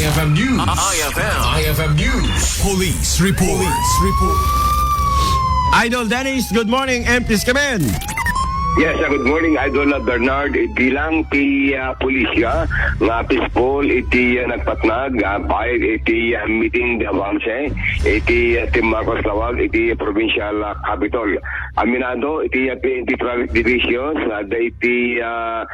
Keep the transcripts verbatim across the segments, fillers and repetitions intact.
F M News. I F M. I F M News. Police report. Police report. Idol Dennis, good morning and please come in. Yes, uh, good morning, Idol, uh, Bernard. Iti lang ti, uh, pulisya nga peaceful iti, uh, nagpatnag, uh, bayad iti, uh, meeting de avance iti, uh, Team Marcos Lawag iti provincial, uh, capitol. Aminado iti, uh, P N P Traffic Division nga adda iti, uh,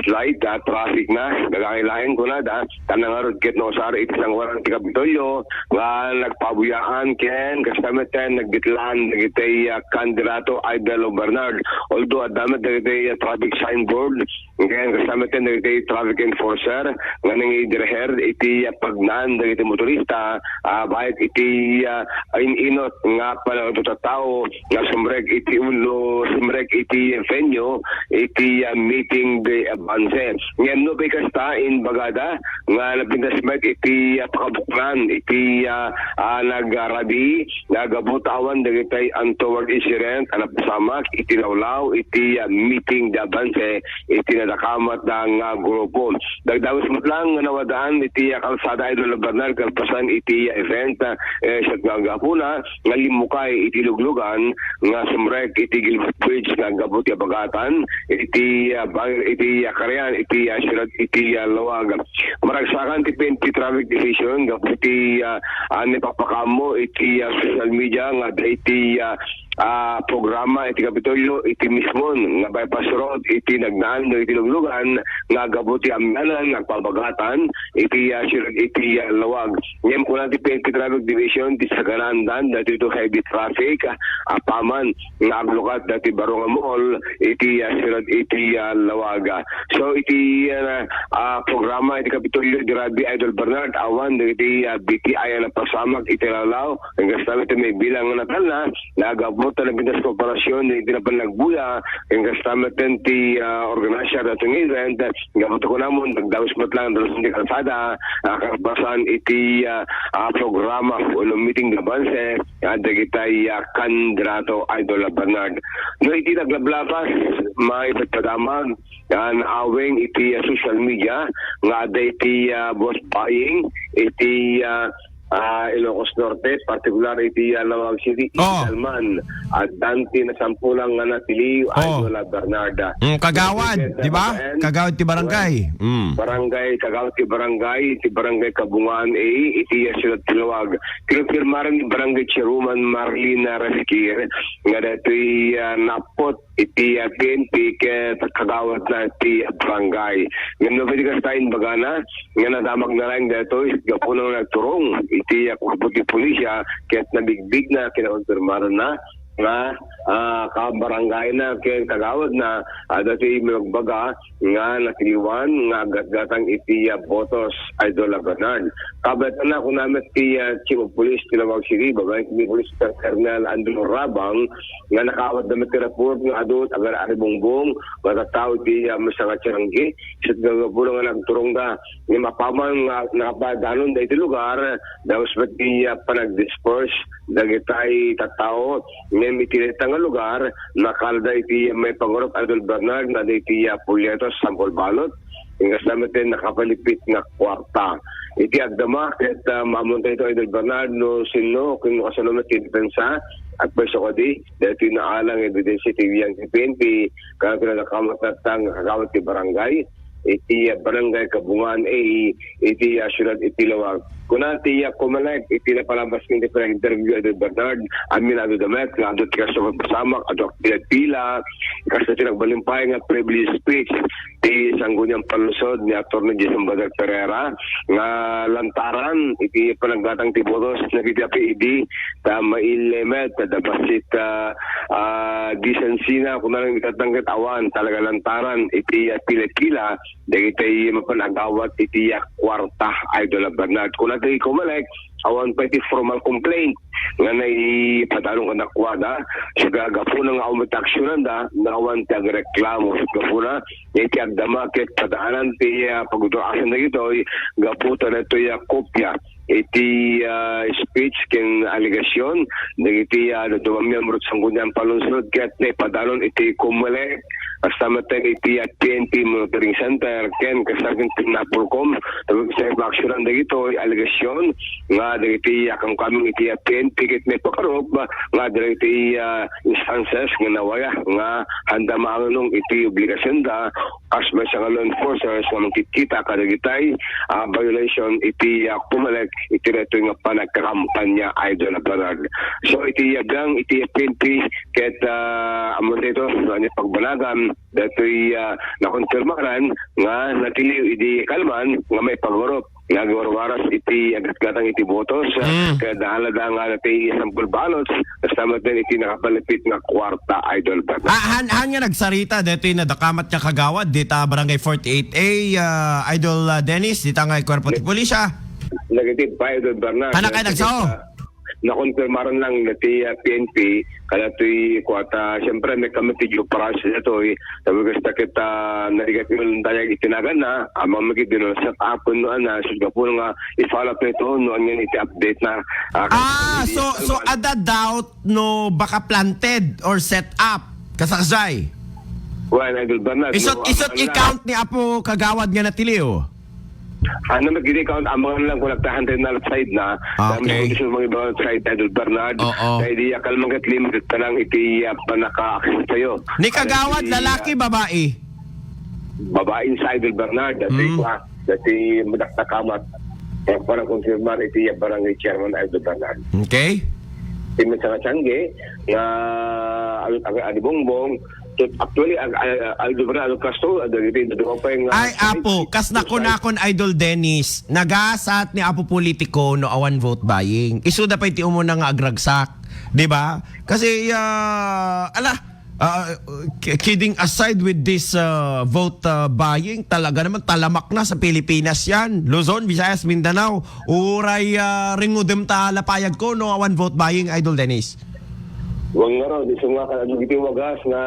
slight, uh, traffic na. Nagangay laeng kuna da. Tan nangarud ket nausar iti sangoanan ti Kapitolyo nga nagpabuyaan ken kasta met ken nagbitlaan dagiti, ah, kandidato, Idol Bernard. Although adda met dagiti, ah, traffic signboard ken kasta met ken dagiti traffic enforcer nga nangidirher iti, ah, pagnaan dagiti motorista, ah, bayat iti, ah, in-inot nga panagtutataw nga sumrek iti ulo, sumrek iti venue iti, ah, meeting de avance. Ngem no kasta imbagada nga napintas met iti, ah, pakabuklan iti, ah, ah, nagrabii, nagabut awan dagitay untoward incident a napasamak iti lawlaw iti, ah, meeting de avance iti nadakamat nga grupo. Dagdawis met lang nga nawadaan iti, ah, kalsada, Idol Bernard, kalpasan iti, ah, event, ah, eh, siya nga gapuna nga limmukay iti luglugan nga sumrek iti Gilbert Bridge nga aggapu ti abagatan iti, ah, bang-, iti, ah, karian iti, ah, siyudad iti, ah, Laoag. Maragsakan ti P N P Traffic Division gapu ti, ah, ah, nipapakaammo iti, ah, social media nga adda iti, ah, ah, programa iti Kapitolyo iti mismon nga bypass road iti nagnaan dagiti luglugan nga aggapu ti amianan nga agpabagatan iti, ah, siyudad iti, ah, Laoag. Ngem kuna ti P N P Traffic Division, ti saganaandan daytoy heavy traffic, ah, apaman nga aglukat dati baro nga Mall iti, ah, siyudad iti, ah, Laoag. So iti, ah, ah, programa iti Kapitolyo idi rabii, Idol Bernard, awan dagiti, ah, B T I a napasamak iti lawlaw. Ken kasta met ti mabilang nga natalna, naggapu ta napintas kooperasyon iti napan nagbuya, ken kasta met ti, ah, organizer daytoy nga event, gapu ta kunamon, dagdawis met lang dalusan ti kalsada, ah, kalpasan iti, ah, ah, programa wenno meeting de avance, ah, dagitay, ah, kandidato, Idol Bernard. No iti naglablabas, maipadpadamag, ah, naawing iti, ah, social media nga adda iti, ah, vote buying iti, ah, ah, Ilocos Norte, partikular iti, ah, Laoag City, Oh. Iti Dalman. Addan ti nasampulan nga natiliw, Oh. Idol Bernard. Mm, kagawad, Iti, di ba? Kagawad ti barangay. Mm. Barangay, kagawad ti barangay, ti Barangay Kabungan A, iti, ah, siyudad ti Laoag. Kinonfirmaran ni Barangay Chairwoman Marlene Resquir nga daytoy, ah, napot iti, ah, P N P ket kagawad na ti barangay. Ngem no pwede kasta imbagana nga nadamag na laeng daytoy gapu na nagturong iti, ah, kuerpo ti pulisya ket nabigbig na, kinakonfirmaran na nga, ah, kabarangay na ken kagawad na, ah, daytoy magbaga nga natiliwan nga agatgatang iti, ah, botos, Idol Bernard. Kabaetanna, kuna met ti, ah, Chief of Police ti Laoag City, babaen ken ni Police Sir Colonel Andrew Rabang, nga nakaawatda met ti report nga adu ti agar-aribungbong nga tattao iti, ah, maysa nga tiyanggi. Ket gagapu nga nagturongda. Ngem apaman nga nakapadanonda iti lugar, dawes met ti, ah, panagdisperse dagitay tattao. Ngem iti dayta nga lugar, nakalda iti maipangurup, Idol Bernard, nga iti, ah, polleto, sample ballot. Ken kasta met ti nakapalipit nga kuarta. Iti agdama, ket, ah, maammon daytoy, Idol Bernard, no sinno, ken no kasano met ti depensa, agpayso kadi, daytoy naalang ebidensia ti biyang ti P N P, ken pinagakamat natang kagawad ti barangay, iti, ah, Barangay Kabungan A, iti, ah, siyudad iti Laoag. Kuna ti, ah, Comelec, iti napalabas nga iti panag-interview, Idol Bernard, aminado da met nga adu ti kasta pasamak, adu ti pila, kasta ti nagbalin pay nga privilege speech ti Sangguniang Panlungsod ni Attorney Jason Bader Ferreira nga lantaran iti panaggatang ti botos dagiti api idi ta maillemet ta bassit, ah, ah, distansina, kuna lang itatangket awan talaga lantaran iti, ah, pila-pila dagiti mapan agawat iti, ah, kuarta, Idol Bernard. Kuna ti Comelec, awan pay ti formal complaint nga naipadalon kadakuada. Sa gagapuna nga awan ti aksionanda, nga awan ti agreklamo. Sa gapuna, nga iti agdama ket padaanan ti, ah, pagdurasan dagitoy, gapu ta daytoy, ah, kopia iti, ah, speech ken alegasyon dagiti, ah, dadduma a miyembro ti Sangguniang Panlungsod ket naipadanon iti Comelec, kasta met iti, ah, P N P Monitoring Center ken kasta met ken Napolcom. Tapos sa aksyonan dagitoy alegasyon nga dagiti, ah, kamkameng iti, ah, P N P ket naipakarup nga dagiti, ah, instances nga nawaya nga haanda maanunong iti obligasionda kas maysa nga law enforcers nga mangkitkita kadagitay, ah, violation iti, ah, Comelec iti daytoy nga panagkakampanya, Idol Bernard. So, iti, ah, biang iti P N P ket, ah, ammon daytoy, no, ania pagbanagan, daytoy, ah, nakonfirmaran nga natiliw idi kalman nga maipagurup nga agwarwaras iti agatgatang iti botos, ah, Mm. kaya dahalada nga natay sample ballots, kasta met iti nakapalapit nga kwarta, Idol Bernard. Ah, han, han nga nagsarita, daytoy nadakamat nga kagawad, dita Barangay forty-eight A, ah, Idol, ah, Dennis, dita nga kuerpo ti pulisya. Negative pa, Idol Bernard. Hana kay Kaya nagsao? kita, nakonfirmaran lang dati, ah, P N P, kada to'y kuwata, siyempre, may kami ti due process na to'y, sabi ko, sa kita, narigat yung dayag itinagan na, amang magiging set up, no, ana, so, gapu nga, i-follow up nito, no, ano yan, iti update na, ah, Ah, kasi so, hindi so, yan, adda doubt no baka planted or set up, kasakjay? Well, Idol Bernard, Isot, no, isot ang i-count ni Apo Kagawad nga natiliw? Ano, magiging count, amang lang kung nagtahan tayo na side na, Ah, dami okay. Kung gusto mga ibang side, Idol Bernard, Oo. Kaya di akal manggat limited pa lang iti, ah, panaka-access tayo. Ni Kagawad, Kaya di, lalaki, ah, babae? Babae sa Idol Bernard, dati Mm. ko, ah, dati madakdakamat. Kaya para confirmar iti, ah, barangay chairman, Idol Bernard. Okay. Ti man sa nga sangge, nga, ano, ano, ano, bongbong, so, actually, ag-, ag-, Idol Bernard, ano, kasto, ano, dito, dito, pa yung, ah, Ay, side, apo, side, kas side. Nakunakon, Idol Dennis, nagasat ni Apo Politiko no awan vote buying. Isuda pa iti umuna nga agragsak, di ba? Kasi, ah, ala, ah, k-, kidding aside with this, ah, vote, ah, buying, talaga naman talamak na sa Pilipinas yan. Luzon, Visayas, Mindanao, uray, ah, ringudem ta lapayag ko no awan vote buying, Idol Dennis. Wang nga ron, isu nga kan iti wagas nga,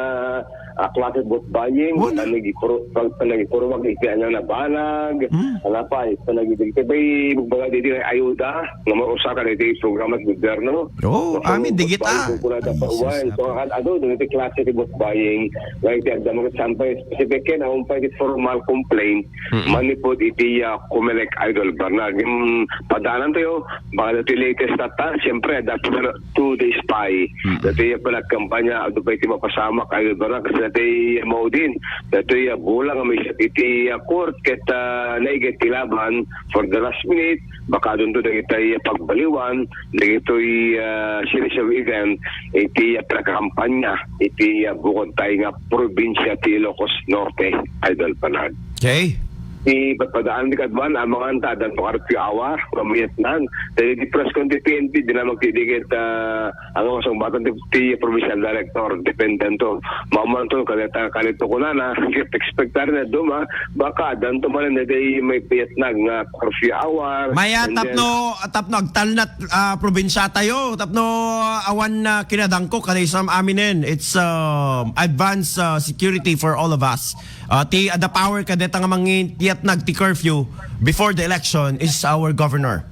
ah, klase vote buying, Wala. Panagipuro-, pag-, panagipurwag iti anya na banag, Hmm. Ano pa, eh, panagipurwag iti ayuda, nga marusakan iti programa sa gobyerno. Oo, So, amin, vote digit, buying, ah. Kung kuna dapat Ay, sus, uwan. So, napaka- kan adu, dun iti klase ti vote buying, nga iti agdamag sampay, specific ken, awan pa iti formal complaint, Mm-mm. Manipud iti, ah, Comelec, Idol Bernard. Yung padaanan tayo, baka dati latest na ta, siyempre, dapat na two days pa, eh. Mm-mm. Dati yung panagkampanya, adu pa iti mapasamak, Idol Bernard, kasi dati yung maudin. Dati yung bulang, may iti, ah, court, ket, ah, naigit ti laban for the last minute, baka dun to, dagiti pagbaliwan, dagitoy, ah, series of event, iti, ah, panagkampanya, iti, ah, bukod tayo nga probinsya ti Ilocos Norte, Idol Bernard. Okay. Ti padpadaan ti kaduan, amangan ta, addan to curfew hour, mamayat nan. Dagiti press con ti P N P, di na magtidigit, ah, ang mga sungbatan ti, ti provincial director, depende to. Maman to, kalita, kalito ko na na, expectar na duma, baka addan to man na di may piyat na nga curfew hour. Maya And then tapno, tapno agtalnat, ah, probinsya tayo, tapno awan na kinadangko, kada isam aminen. It's, um, advance, ah, security for all of us. Ah, ti, ah, the power kadeta nga mangitiyatnag ti curfew before the election is our governor.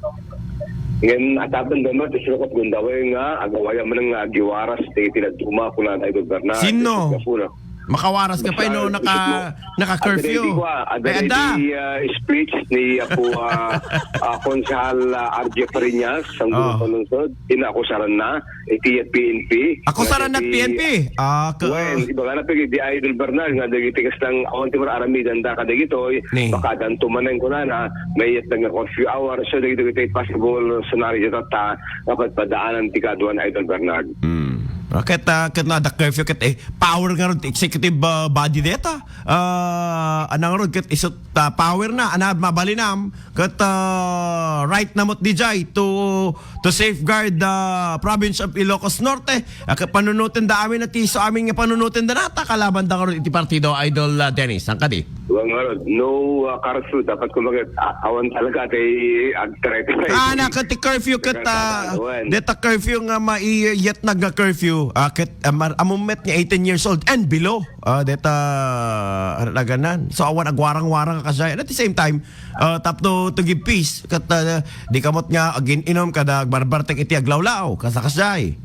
Ngem atapen da met ti sirkot gundaway nga agawaya man nga agiwaras ti tinaduma kuna tayo gobernador. Sino? Ti sirkot na. Makawaras ka pa, no, Basta, naka, isip mo, naka-curfew. Adda di, ah, adda Ay, di, adda. Ah, speech ni Apo, ah, ah, Konsehal, ah, R J Fariñas, ang Oh. Gobernador Lungsod, inakusaran na. Iti P N P. Ako Nga saran dagiti, nag-P N P. Ah, ka- Wen, ibaga na pigi di Idol Bernal nga dagiti kastang awan ti mararamidanda kadagitoy, Ni. Baka danto manen kunana, may yat nga curfew hour, so dagiti, dagiti possible scenario tatta, nga padpadaanan ti kaduan Idol Bernal. Hmm. Ah, ket, ah, ket na the curfew ket, eh, power nga rod executive, ah, body deta. Ah, anang rod ket isut, ah, power na, ana mabalinam, Ket, ah, right na met dijay to, to safeguard the province of Ilocos Norte. Ah, ket panunoten da amin a ti isu amin nga panunoten da nata kalaban da ngarud iti partido, Idol, ah, Dennis. Saan ka di? Well, ngarud, no, ah, curfew. Dapat kumbaga, ah, awan talaga, tay, agtry, tay. Ah, na, ket ti curfew, ket, ah, Wen. Deta curfew nga maiyatnag nga curfew. Ah, ket, ah, mar-, ammo met nga eighteen years old and below. Ah, deta, ah, naganan. So, awan agwarang-warang a kasay. And at the same time, ah, tapno to give peace, ket, ah, di kamot nga agin-inom kada agbarbartek iti aglawlaw, kasakasay.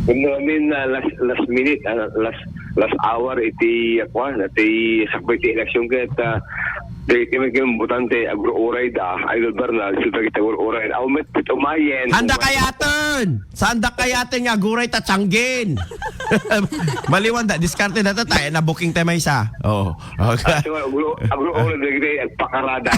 No, I mean, ah, last, last minute, ah, last, last hour iti, ah, kuwan, iti sakbay ti eleksyon ket, ah, di, di, di, botante, agruray da, Idol Bernal, sila kita agruray. Aw, met, umayen. Handa kayaten! Saan da kayaten nga aguray ta tianggin? Maliwan da, diskarte da ta, tayo, na-booking tayo maysa. Oo. Okay. Ah, so, agro-, agro-, agro-, agro-, agpakarada.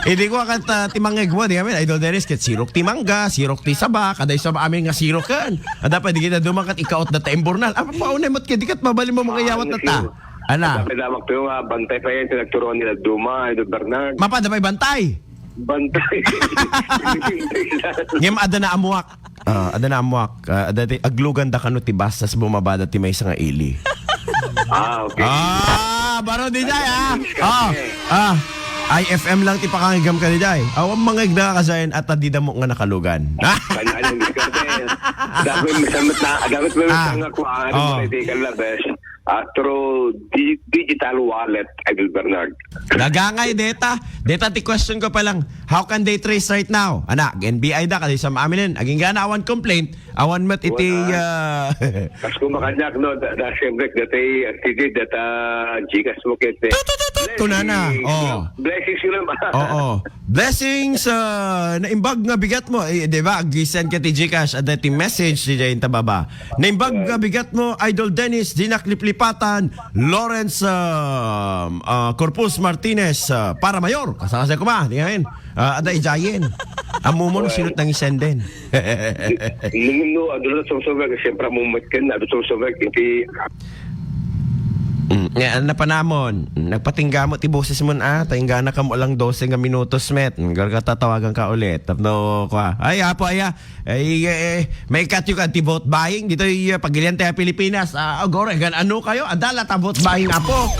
Hindi ko akat, ah, timangeg mo, di amin, Idol Dennis, ket sirok ti mangga, sirok ti saba, kada isu amin nga siroken. Ada pa, di kita dumakat, ikaot da ta imburnal. Apa pa, unay mo't ka, di kat mabalin mo mga Ah, yawat na ta. Sure. Ana? Dapat damak to nga, bantay pa yan, pinagturuan nila Duma, Idol Bernard. Mapa, da pa'y bantay? Bantay. Ngem ada na amuak. Ah, ada na amuak. Ah, ada ti, aglugan da kano ti bus, tas bumaba da ti maysa nga ili. Ah, okay. Ah, baro di jay, ah. Ah, ah. I F M lang ti pakangigam ka di jay. Awan mangigda ka sa at di damo nga nakalugan. Kanya yung diskarte. Dapat may samat na, dapat may Ah. Samat na kuha. Ano Oh. Mo, hindi ka labas. Ah, through di-, digital wallet, Idol Bernard. Nagangay data. Data ti question ko pa lang. How can they trace right now? Anak, N B I da, kasi sa amin, aging gana awan complaint, awan met iti, Wala. Ah, Kas kumakanyak, no, da, da, siyempre, dati, activity, data, Gcash mo, kete. Tut, tut, tut, tut, tunana. Blessing, Oh. Blessings yun naman. Oo. Blessings, ah, naimbag nga bigat mo. Eh, di ba? Ag-send ka ti Gcash, at ti message, ti Jay Tababa. Naimbag nga bigat mo, Idol Dennis, dinak liplipatan, Lawrence, ah, ah, Corpus Martinez, ah, para mayor. Kasakasay ko ma, di ngayon. Ah, ada ijayen. Amo mo no Well. Sinot nang isenden. Nung no, adu na sumsubag, siyempre, mo matken, adu sumsubag, iti Mm, nga, ano pa namon? Nagpatingga mo ti boses mo, ah. Tainggana ka mo lang dose nga minutos, met. Garga tatawagan ka ulit. Tapno, kwa. Ay, apo, aya. Ay, eh, eh, may katyo ka ti vote buying. Dito yung uh, pagilian tayo Pilipinas. Ah, oh, gore, gan ano kayo? Adala ta vote buying, apo.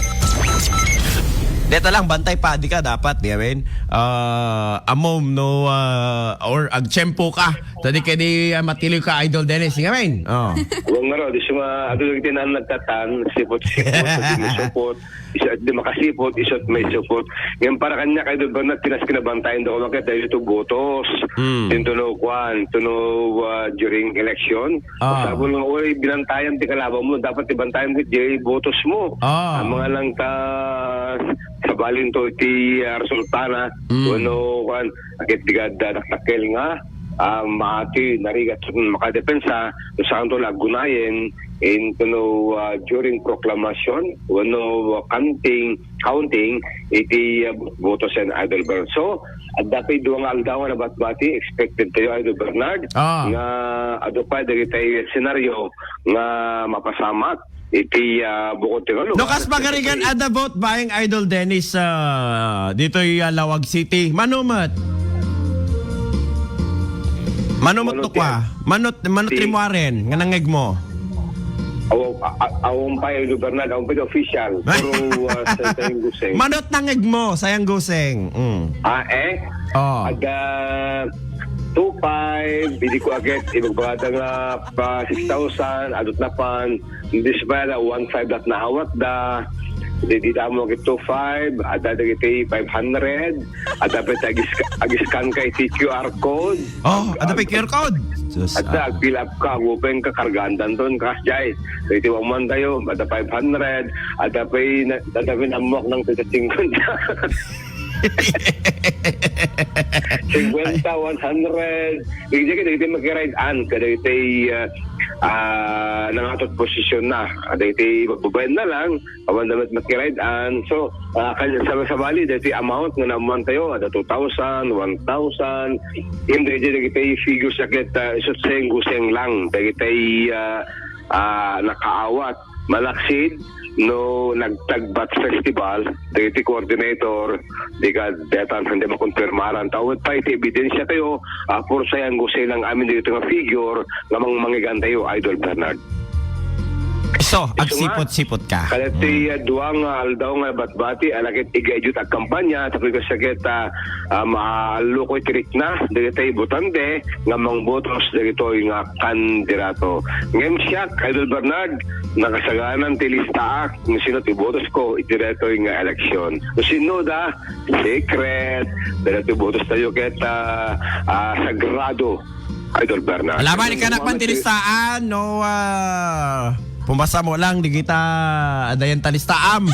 Dito lang, bantay pa. Di ka dapat, di ba? Ah, amom, no, ah, or agtiyempo ka. Tadi kay di, ah, matiliw ka, Idol Dennis. Nga, men? Oh. Huwag nga raw, di suma, adu yung tinan nagtatan, sipot-sipot, di mo support, iso, di makasipot, iso't may support. Ngayon para kanya, kay Idol Bernard, tinas kinabantayan daw kumakit dahil ito botos. Hmm. Yung tuno, kwan, tuno, ah, during election. Ah. Sabon nga, uy, binantayan ti kalaban mo, dapat ibantayan mo, di botos mo. Ah. Ang mga lang ta, sa balin to, ti, ah, resulta na, Mm. Kuno, kwan, agit di ka dadakdakkel nga, ah, maati, narigat, makadepensa, no saan to lagunayen, in, kuno, ah, during proclamation, wenno, ah, counting, counting, iti, ah, boto sen Idol Bernard. So, adda pay dua nga aldaw nga nabatbati, expected tayo, Idol Bernard, Ah. nga adu pa dagiti senaryo nga mapasamak, iti, ah, bukod ti Galungan. No, kas pagarigan, adda vote buying, Idol Dennis, ah, ditoy, ah, Laoag City. Mano met? Mano met Mano to kwa? Mano, mano ti- trimuaren nga nangeg mo? Aw, a-, a-, awan pa yung Bernard, awan pa yung official. Pero, ah, sa, sa yung guseng. Mano nangeg mo, sayang guseng. Mm. Ah, eh? Oh. Aga two five, hindi ko agad, ibagbagada nga pa six thousand, adot na pan, Hindi siya pala, one five dat naawat da. Di, di damo ket two five, ada dagiti five hundred, ada pa iti agis-, agiskan ka iti Q R code. Oh, ada pa Q R code. Sus, ada, ah. Fill up ka, open ka, kargaan danton, kas jay. Iti waman tayo, ada five hundred, ada pa i-, ada pa i-, amok ng tita singkwenta. Singkwenta, one hundred. Dagiti, dagiti makiride-an, kadagiti, ah, ah, nangatot posisyon na. Dagiti magbabayad na lang, awan da met makiride-an. So, ah, kanya, sa, sabali, dagiti amount nga naammoan tayo, ada two thousand, one thousand. Hindi, dagiti figures na ket, ah, isut seng-guseng lang. Dagiti, ah, ah, nakaawat. Malaksid, no nagtagbat festival, dagiti coordinator, di ka detan, hindi makonfirmaran. Tawid pa iti ebidensya tayo, ah, pursayan ko silang amin dito nga figure nga mangmangigan tayo, Idol Bernard. So, agsipot-sipot ka. Kadagiti, ah, dua nga aldaw nga batbati, ala ket igaydiyo ti agkampanya, tapno kasta ket, ah, ah, maallukoy ti rikna dagiti botante nga mangbotos dagitoy nga kandidato. Ngem siak, Idol Bernard, nakasaganan ti listaak no sino ti botosko iti daytoy nga eleksyon. No sino da, secret, daytoy botostayo ket, ah, ah, sagrado. Idol Bernard. Alamay, ikanak man ti listaan, no, ah, pumasa mo lang, di kita adayan ta listaam.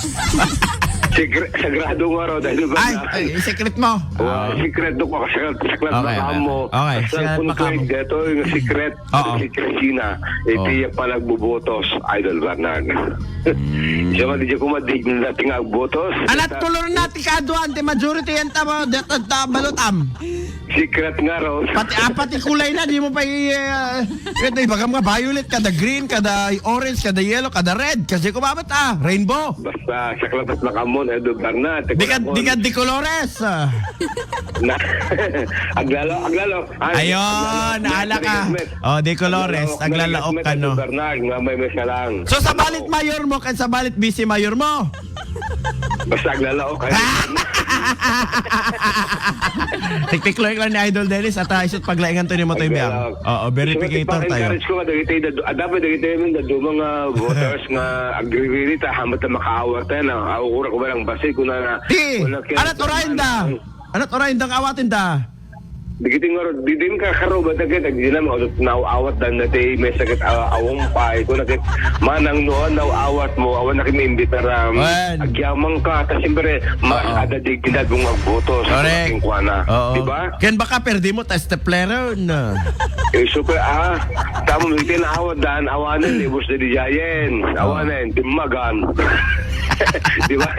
Secret, sagrado nga raw, Idol Ay, Bernard. Ay, secret mo. Oh, Ah. Secret do ko, kasi saklat Okay, na okay. Mo. Okay, Kasi saklat kung na kamo. Dito, yung secret, Oo. Secret sina, iti Oh. Panagbubotos, Idol Bernard. Hmm. Siya nga, di ko madig na dating agbotos. Anat Ita- kolor na ti kaaduan, ti majority yan tama, dat-, dat-, balot am. Secret nga raw. Pati apat ti kulay na, di mo pa i-, eh, ito, ibagam nga violet, kada green, kada orange, kada yellow, kada red. Kasi kumabot, ah, rainbow. Basta, saklapat na kamon, Edo Bernard. Di ka, di ka de colores, ah. Na, aglalo, aglalo. Ay, Ayun, aglalo. Ala ka. Met, met. Oh, de colores, Aglalo, aglalaok met, ka, no? Edo Bernard, nga may mesa lang. So, sa balit mayor mo, kan sa balit vice mayor mo? Basta aglalaok, ay. Tiktikloy lang ni Idol Dennis at, ah, isut paglaingan to ni Matoy Biang. Aglalaok. Oo, verificator Gusto ko tayo. Encourage ko nga dagiti, dad-, ah, dapat dagiti, I mean, dad-, mga voters nga agree-agree ta, hamat na makaawat tayo, na, ah, ura ko ba lang basi, kuna na, Ti, kuna kaya anat orayan da? Anat orayan da nga awatin da? Dagiti nga ro-, di din ka karo ba dagit, ag-, di na, ma-, naawat dan na ti, may sakit, ah, awang pay, kuna kit, manang no, naawat mo, awan na kami imbitaram. Wen. Agyamang ka, ta siyempre, mas Oo. Ada dignidad mong magboto sa Correct. Malaking kuana. Oo. Di ba? Ken baka perdi mo, ta stepleron. Eh, super, ah, tamo, may tinaawat dan, awanan, ni Boss Daddy Giant. Oo. Awanan, dimmagan. Di ba?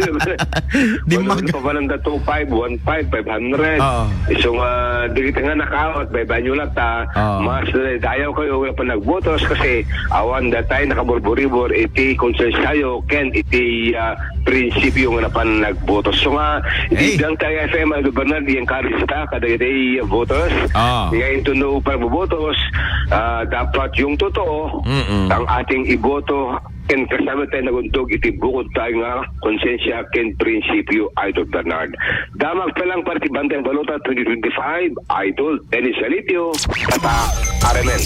Dimmagan. Ano pa pala na two five, one five, five hundred. Oo. So, nga, di kita nga nakaawat, baybayan nyo lang ta, Oo. Mas, eh, dayaw kayo nga panagbotos kasi awan datay nakaburburibor iti konsensyayo ken iti, ah, prinsipyo nga napan nagbotos. So nga, Hey. Iti Dang Tayo F M, Idol Bernard, i-encourage ta kadagiti voters. Ah. Nga inton no panagbobotos, ah, dapat yung totoo, Mm-mm. Ang ating iboto, ken kasama tayo nagundog iti bukod tayo nga konsensya ken prinsipyo, Idol Bernard. Damag pa lang para ti Bantay Balota twenty twenty-five, Idol Dennis Alitio, Tata Aramen.